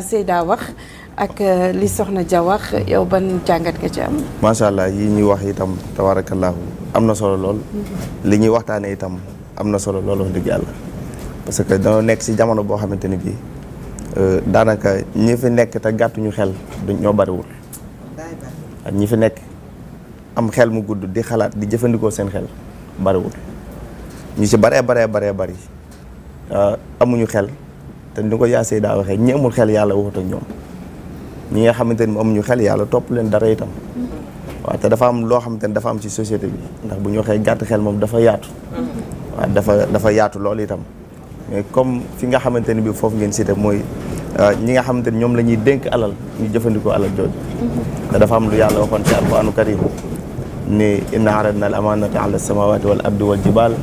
Seyda wax ak li soxna Dia wax yow ban jàngat nga ci am. macha allah yi ñuy wax itam tabaarakallaahu am na solo lool. li ñuy waxtaanee itam am na solo lool wax dëgg yàlla. parce que dañoo nekk ci jamono boo xamante ni bii daanaka ñi fi nekk te gàttuñu xel duñ ñoo bariwul. ñi fi nekk am xel mu gudd di xalaat di jëfandikoo seen xel bariwul. ñu ci bari amuñu xel. te ni ko yaa Seyda waxee ñi amul xel yàlla waxut ak ñoom ñi nga xamante ni amuñu xel yàlla topp leen dara itam waaw te dafa am loo xamante ni dafa am ci société bi ndax bu ñu waxee gàtt xel moom dafa yaatu waaw dafa yaatu loolu itam mais comme fi nga xamante ni bi foofu ngeen cité mooy ñi nga xamante ni ñoom la ñuy dénk alal ñu jëfandikoo alal jooju te dafa am lu yàlla waxoon ci alquranu karim ni inna aradna al amanata ala samawati wal ardi wal jibal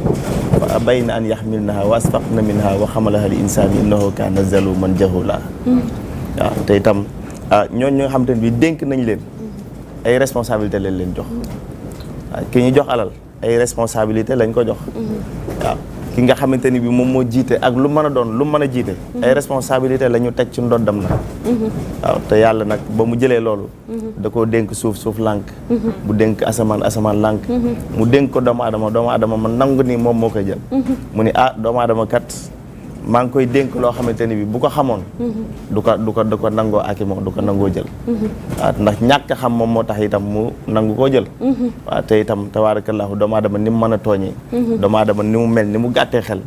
fa abayna an yaxmilnaha wa asfaqna minha wa xamalaha al insanu innahu kaana zaluman jahula waaw te itam ñooñu ñi nga xamante ne bi dénk nañ leen ay responsabilité lañ leen jox waaw ki ñu jox alal ay responsabilité lañ ko jox waaw ki nga xamante ni bi moom moo jiite ak lu mën a doon lu mën a jiite ay responsabilité la ñu teg ci ndoddam na waaw te yàlla nag ba mu jëlee loolu da koo dénk suuf lànk mu dénk asamaan lànk mu dénk ko doomu adama man nangu ni moom moo koy jël mu ni doomu adama kat maa ngi koy dénk loo xamante ni bi bu ko xamoon du ko nangoo aki moom du ko nangoo jël waaw ndax ñàkk xam moom moo tax itam mu nangu koo jël waaw te itam tabaarakallaahu doomu aadama ni mu mën a tooñee doomu aadama ni mu mel ni mu gàttee xel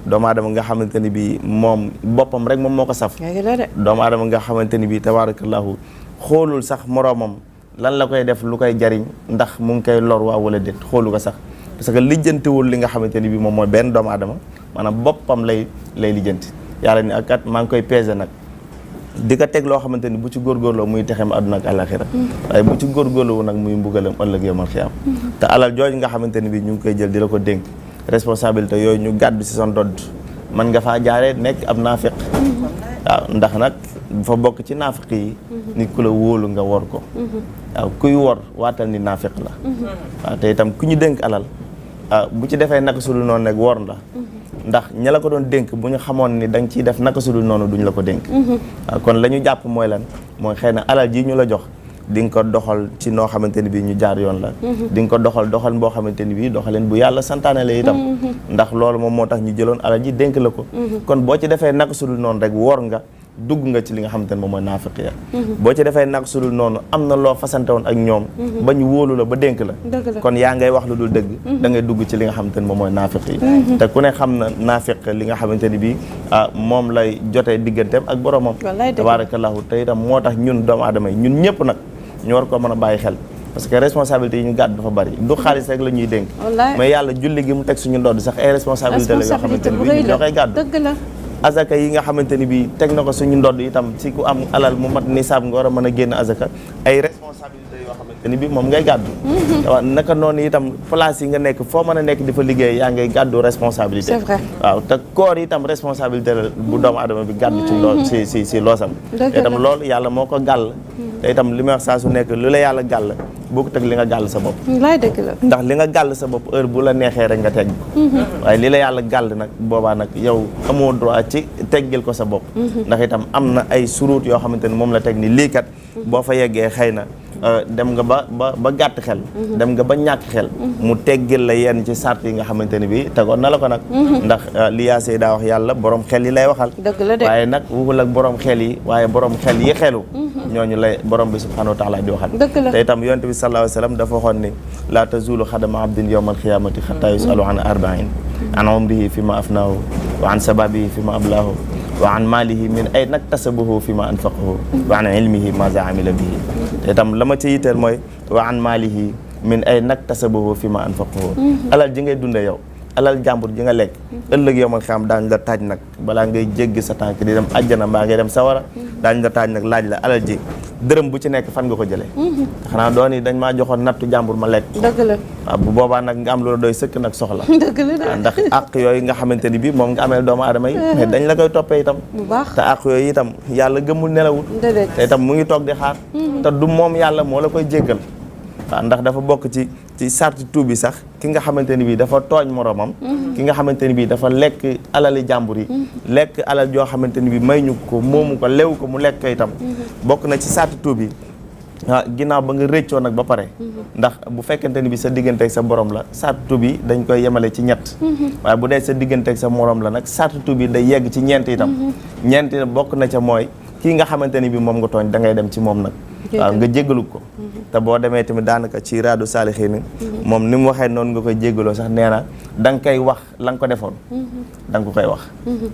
doomu aadama nga xamante ni bi moom boppam rek moom moo ko saf doomu aadama nga xamante ni bi tabaarakallaahu xoolul sax moroomam lan la koy def lu koy jariñ ndax mu ngi koy lor waa wala déet xoolu ko sax parce que lijjantiwul li nga xamante ni bi moom mooy benn doomu aadama maanaam boppam lay lijjanti yàlla ni ak kat maa ngi koy peser nag di ko teg loo xamante ni bu ci góorgóorloo muy texem àdduna ak àlaxira waaye bu ci góorgóorloo nag muy mbugalam ëllëg yawmal xiyaam te alal jooju nga xamante ni bi ñu ngi koy jël di la ko dénk responsabilité yooyu ñu gàddu ci son dodd man nga faa jaaree nekk ab naafiq waaw ndax nag dafa bokk ci naafiq yi nit ku la wóolu nga wor ko waaw kuy wor waatal ni naafiq la waaw te itam ku ñu dénk alal bu ci defee naka sudul noonu rek wor la ndax ña la ko doon dénk bu ñu xamoon ni da nga ciy def naka sudul noonu duñ la ko dénk waaw kon la ñu jàpp mooy lan mooy xëy na alal ji ñu la jox di nga ko doxal ci noo xamante ni bii ñu jaar yoon la di nga ko doxal boo xamante ni bii doxaleen bu yàlla santaane la itam ndax loolu moom moo tax ñu jëloon alal ji dénk la ko kon boo ci defee naka sudul noonu rek wor nga dugg nga ci li nga xamante ne moom mooy naafiq ya boo ci defee nag sudul noonu am na loo fasante woon ak ñoom ba ñu wóolu la ba dénk la kon yaa ngay wax lu dul dëgg da ngay dugg ci li nga xamante ne moom mooy naafiq yi te ku ne xam na naafiq li nga xamante ni bii moom lay jotee digganteem ak boromam tabarakallahu te itam moo tax ñun doomu aadama yi ñun ñëpp nag ñu war ko mën a bàyyi xel parce que responsabilité yi ñu gàdd dafa bari du xaalis rek la ñuy dénk mais yàlla julli gi mu teg suñu ndodd sax ay responsabilité la yoo xamante ni bii ñoo koy gàdd azaka yi nga xamante ni bii teg na ko suñu ndodd itam ci ku am alal mu mat nisaab nga war a mën a génn azaka ay responsabilité yoo xamante ni bii moom ngay gàddu waaw naka noonu itam place yi nga nekk foo mën a nekk di fa liggéey yaa ngay gàddu responsabilité c'est vrai waaw te koor itam responsabilité la bu doomu adama bi gàddu ci lool si loosam te itam loolu yàlla moo ko gàll te itam li may wax saa su nekk lu la yàlla gàll boo ko teg li nga gàll sa bopp ndax li nga gàll sa bopp heure bu la neexee rek nga teg waaye li la yàlla gàll nag boobaa nag yow amoo droit ci teggil ko sa bopp ndax itam am na ay suruut yoo xamante ni moom la teg ni lii kat boo fa yeggee xëy na dem nga ba gàtt xel dem nga ba ñàkk xel mu teggil la yenn ci sart yi nga xamante ni bi tegoon na la ko nag ndax li yaa Seyda wax yàlla borom xel yi lay waxal waaye nag waxul ak borom xel yi waaye borom xel yi xelu ñooñu lay borom bi subhanahu wa taala di waxal te itam yonent bi sallallahu alayhi wa sallam dafa waxoon ni la tazulu xadama abdin yawma alqiyamati xata yusalu an arba'in an umrihi fi ma afnaahu wa an sababihi fi ma ablaahu wa an maalihi min ay nag tasabahu fi ma anfaqahu wa an ilmihi maza amila bihi te itam la ma ci yitteel mooy wa an maalihi min ay nag tasabahu fi ma anfaqahu alal ji ngay dunde yow alal jàmbur ji nga lekk ëllëg yow man xam daañ la taaj nag balaa ngay jéggi sa tànk di dem àjjana mbaa ngay dem sawara daañ la taaj nag laaj la alal ji dërëm bu ci nekk fan nga ko jëlee xanaa doon yi dañ maa joxoon nattu jàmbur ma lekk dëgg la waaw bu boobaa nag nga am loolu doy sëkk nag soxla waaw ndax àq yooyu nga xamante ni bii moom nga amee doomu aadama yi mais dañ la koy toppee itam te àq yooyu itam yàlla gëmul nelawul te itam mu ngi toog di xaar te du moom yàlla moo la koy jéggal waaw ndax dafa bokk ci sarti tuub bi sax ki nga xamante ni bii dafa tooñ moromam ki nga xamante ni bii dafa lekk alali jàmbur yi lekk alal joo xamante ni bii may ñu ko moomu ko lew ko mu lekk ko itam bokk na ci sarti tuub bi ginnaaw ba nga rëccoo nag ba pare ndax bu fekkente ni bi sa digganteeg sa borom la sarti tuub bi dañ koy yemale ci ñett waaye bu dee sa digganteeg sa morom la nag sarti tuub bi day yegg ci ñeent itam ñeent itam bokk na ca mooy kii nga xamante ni bi moom nga tooñ da ngay dem ci moom nag waaw nga jéggalu ko te boo demee tamit daanaka ci raadu saalixiin moom ni mu waxee noonu nga koy jéggaloo sax nee na da nga koy wax la nga ko defoon da nga ko koy wax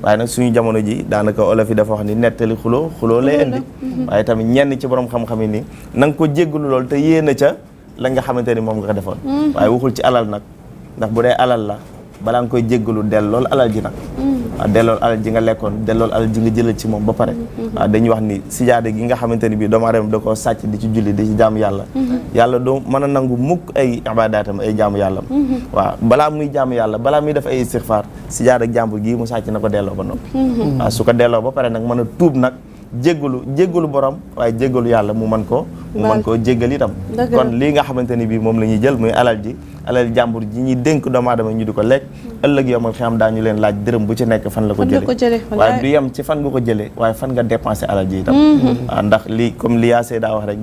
waaye nag suñu jamono ji daanaka olof yi dafa wax ni nettali xuloo lay indi waaye tamit ñenn ci borom xam-xam yi ni na nga ko jéggalu lool te yéena ca la nga xamante ni moom nga ko defoon waaye waxul ci alal nag ndax bu dee alal la balaa nga koy jéggalu dellool alal ji nag waaw dellool alal ji nga lekkoon dellool alal ji nga jëlal ci moom ba pare waaw dañuy wax ni sijaade gi nga xamante ni bii doomu aadama da koo sàcc di ci julli di ci jaamu yàlla yàlla doo mën a nangu mukk ay ibadaatam ay jaamu yàllam waaw balaa muy jaamu yàlla balaa muy def ay istixfaar sijaade ak jàmbur gii mu sàcc na ko delloo ba noppi waaw su ko delloo ba pare nag mën a tuub nag jéggalu borom waaye jéggalu yàlla mu mën koo jéggal itam kon lii nga xamante ni bii moom la ñuy jël muy alal jàmbur ji ñuy dénk doomu aadama ñu di ko lekk ëllëg yow ma xam daañu leen laaj dërëm bu ci nekk fan la ko jëlee waaye du yem ci fan nga ko jëlee waaye fan nga dépensé alal ji itam waaw ndax lii comme li yaa daa wax rek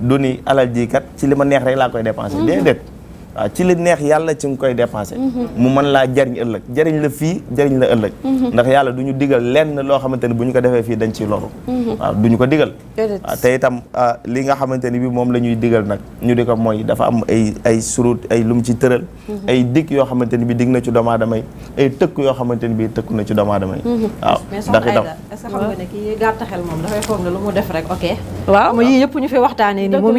du ni alal ji kat ci li ma neex rek laa koy dépensé déedéet waaw ci li neex yàlla ci nga koy dépensé mu mën laa jariñ ëllëg jariñ la fii jariñ la ëllëg ndax yàlla du ñu digal lenn loo xamante ni bu ñu ko defee fii dañ ciy loru waaw du ñu ko digal waaw te itam li nga xamante ni bi moom la ñuy digal nag ñu di ko mooy dafa am ay surut ay lu mu ci tëral ay dig yoo xamante ni bi dig na ci doomu aadama yi ay tëkk yoo xamante ni bi tëkku na ci doomu aadama yi waaw ndax itam est-ce que xam nga ne kii gàtt xel moom dafay foog ne lu mu def rek ok waaw yii yëpp ñu fi waxtaanee nii moom